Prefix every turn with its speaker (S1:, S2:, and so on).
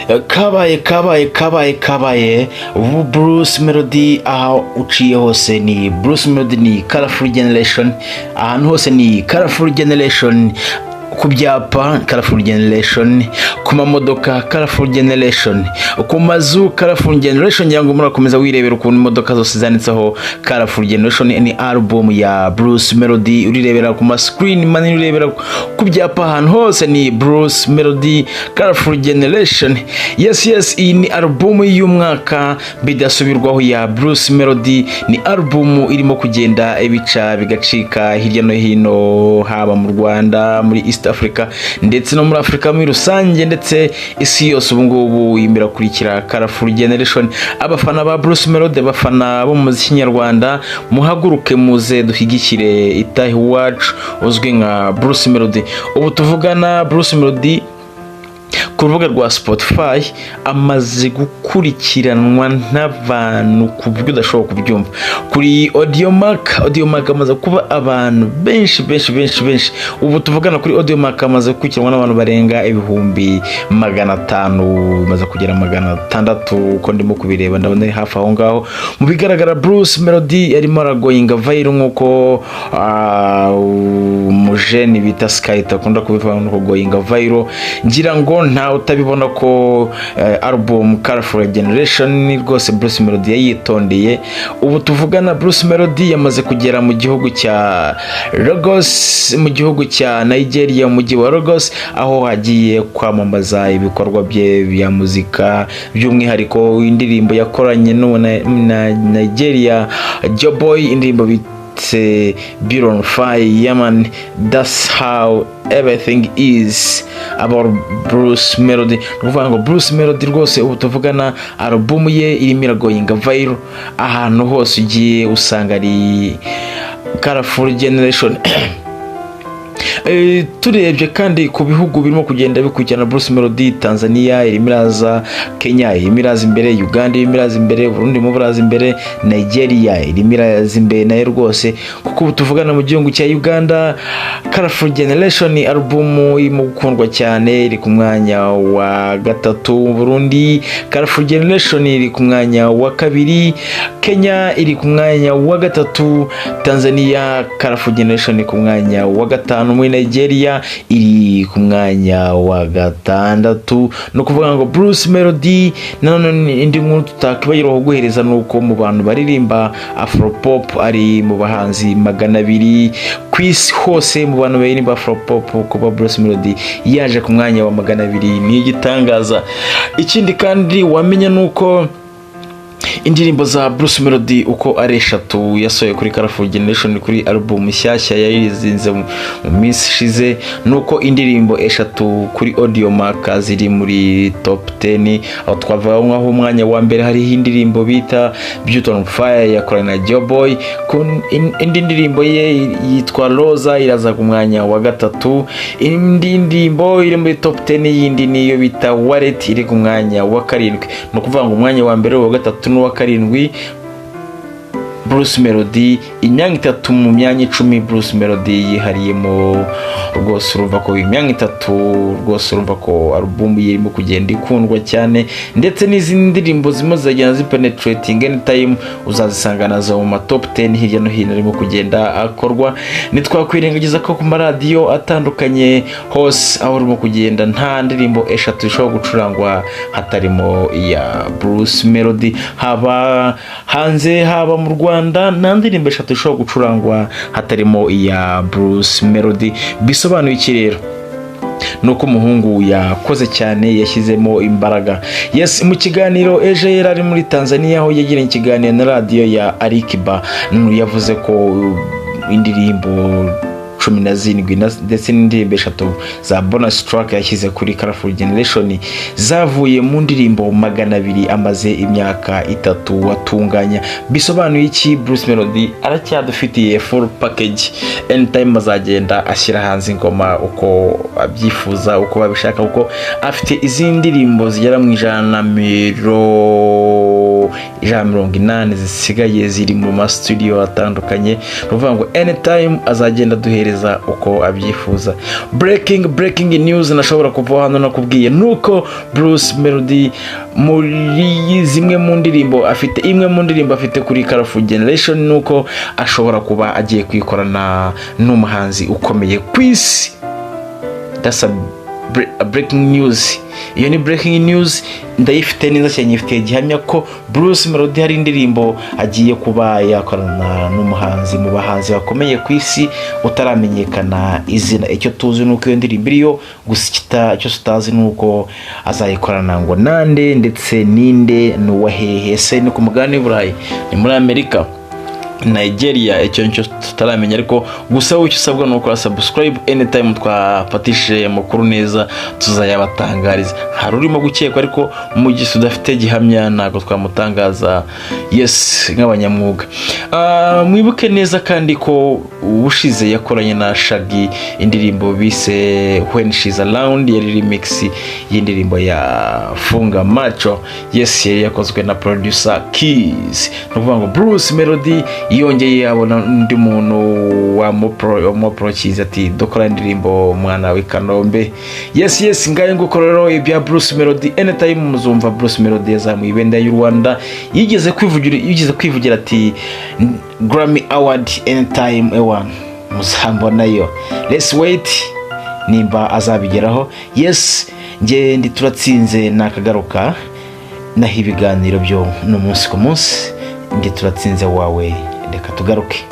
S1: Kabaye, kabaye, kabaye, kabaye! Ubu Bruce Melody, aho uciye hose ni Bruce Melody, ni Colorful Generation. Ahantu hose ni Colorful Generation, ku byapa Colorful Generation, ku mamodoka Colorful Generation, ku mazu Colorful Generation. Ngira ngo murakomeza wirebera ukuntu imodoka zose zanditseho Colorful Generation, ni album ya Bruce Melody. Urirebera ku ma screen manini, urebera ku byapa, ahantu hose ni Bruce Melody, Colorful Generation. Yes, iyi ni album y'umwaka bidasubirwaho ya Bruce Melody. Ni album irimo kugenda ibica bigacika hirya no hino, haba mu Rwanda, muri East Africa, ndetse no muri Afurika muri rusange, ndetse isi yose ubu ngubu irimo irakurikira Colorful Generation. Abafana ba Bruce Melody, abafana bo mu muziki nyarwanda, muhaguruke muze dushyigikire itahi iwacu uzwi nka Bruce Melody. Ubu tuvugana, Bruce Melody ku rubuga rwa Spotify amaze gukurikiranwa n'abantu ku buryo udashobora kubyumva. Kuri Audiomack, Audiomack amaze kuba abantu benshi, benshi, benshi, benshi. Ubu tuvugana, kuri Audiomack amaze gukurikiranwa n'abantu barenga 500,000, bimaze kugera 600. Uko ndimo kubireba, ndabona ari hafi aho ngaho. Mu bigaragara, Bruce Melody arimo aragoyinga viral, nk'uko umujeni bita Sky akunda kubivuga no kugoyinga viral. Ngira ngo ntawe utabibona ko album Colorful Generation rwose Bruce Melody yayitondeye. Ubu tuvugana, Bruce Melody yamaze kugera mu gihugu cya Lagos, mu gihugu cya Nigeria, mu mujyi wa Lagos, aho hagiye kwamamaza ibikorwa bye bya muzika, by'umwihariko indirimbo yakoranye na Nigeria Joeboy, indirimbo bise Built on Fire. Yeah man, that's how everything is about Bruce Melody. Ni ukuvuga ngo Bruce Melody rwose ubu tuvugana, album ye irimo iragoyinga viral. Ahantu hose ugiye usanga ari Colorful Generation. Turebye kandi ku bihugu birimo kugenda bikurikirana Bruce Melody, Tanzania irimo iraza, Kenya irimo iraza imbere, Uganda irimo iraza imbere, Burundi irimo buraza imbere, Nigeria irimo iraza imbere nayo rwose, kuko ubu tuvugana mu gihugu cya Uganda Colorful Generation album irimo gukundwa cyane, iri ku mwanya wa gatatu. Mu Burundi Colorful Generation iri ku mwanya wa kabiri, Kenya iri ku mwanya wa gatatu, Tanzania Colorful Generation iri ku mwanya wa gatanu, muri Nigeria iri ku mwanya wa gatandatu. Ni ukuvuga ngo Bruce Melody, nanone indi nkuru tutakwibagirwa kuguhereza ni uko mu bantu baririmba Afropop ari mu bahanzi 200 ku isi hose. Mu bantu baririmba Afropop, kuba Bruce Melody yaje ku mwanya wa 200 ni igitangaza. Ikindi kandi wamenya ni uko indirimbo za Bruce Melody uko ari eshatu yasohoye kuri Colorful Generation, kuri album nshyashya yarizinze mu minsi ishize, nuko indirimbo eshatu kuri Audiomack ziri muri top 10, aho twavuga nk'aho umwanya wa mbere hariho indirimbo bita Built on Fire yakoranye na Joeboy. Indi ndirimbo ye yitwa Rosa iraza ku mwanya wa gatatu. Indi ndirimbo iri muri top 10 yindi niyo bita Wallet, iri ku mwanya wa karindwi. Ni ukuvuga ngo umwanya wa mbere, uwa gatatu n'uwa karindwi Bruce Melody, imyanya itatu mu myanya 10 Bruce Melody yihariyemo rwose. Urumva ko imyanya itatu rwose, urumva ko album ye irimo kugenda ikundwa cyane, ndetse n'izindi ndirimbo zimwe zagenda zipenetrating anytime, uzazisanga nazo mu ma top 10 hirya no hino arimo kugenda akorwa. Ntitwakwirengagiza ko ku maradiyo atandukanye hose aho urimo kugenda, nta ndirimbo eshatu zishobora gucurangwa hatarimo iya Bruce Melody, haba hanze, haba mu Rwanda, nta ndirimbo eshatu zishobora gucurangwa hatarimo iya Bruce Melody. Bisobanuye iki rero? Nuko umuhungu yakoze cyane, yashyizemo imbaraga. Yes, mu kiganiro ejo yari ari muri Tanzania, aho yagiranye ikiganiro na radiyo ya Alikiba, yavuze ko indirimbo 17 ndetse n'indirimbo eshatu za bonus track yashyize kuri Colorful Generation zavuye mu ndirimbo 200 amaze imyaka 3 watunganya. Bisobanuye iki? Bruce Melody aracyadufitiye full package. Anytime azagenda ashyira hanze ingoma uko abyifuza, uko babishaka, kuko afite izindi ndirimbo zigera mu Indirimbo 180 zisigaye ziri mu ma studio atandukanye. Ni ukuvuga ngo anytime azagenda aduhereza uko abyifuza. Breaking news nashobora kuva hano nakubwiye nuko Bruce Melody muri zimwe mu ndirimbo afite, imwe mu ndirimbo afite kuri Colorful Generation, nuko ashobora kuba agiye kuyikorana n'umuhanzi ukomeye ku isi. That's a breaking news. Iyo ni breaking news, ndayifite neza cyane, nyifitiye gihamya ko Bruce Melody hari indirimbo agiye kuba yakorana n'umuhanzi mu bahanzi bakomeye ku isi utaramenyekana izina. Icyo tuzi ni uko iyo ndirimbo iriyo gusa, icyo tutazi ni uko azayikorana ngo nande, ndetse ninde, ni uwa hehe? Ese ni ku mugabane w'i Burayi, ni muri Amerika, Nigeria? Icyo nicyo tutaramenya, ariko gusa wowe icyo usabwa ni ukora subscribe. Anytime twafatishije amakuru neza tuzayabatangariza. Hari urimo gukekwa, ariko mu gihe tudafite gihamya ntabwo twamutangaza, yes, nk'abanyamwuga. Mwibuke neza kandi ko ubushize yakoranye na Shaggy indirimbo bise "When She's Around", yari remix y'indirimbo ya "Funga Macho", yes, yari yakozwe na producer Keys. Ni ukuvuga ngo Bruce Melody yongeye abona undi muntu wamuporokiza ati: "Dukora indirimbo, mwana w'i Kanombe." Yes, ngayo nguko rero ibya Bruce Melody. Anytime muzumva Bruce Melody yazamuye ibendera y'u Rwanda. Yigeze kwivugira ati: "Grammy Award anytime, ewan muzambonayo." Let's wait nimba azabigeraho. Yes, nge ndi Turatsinze, nakagaruka naho ibiganiro byo ni umunsi ku munsi. Ndi Turatsinze wawe, reka tugaruke.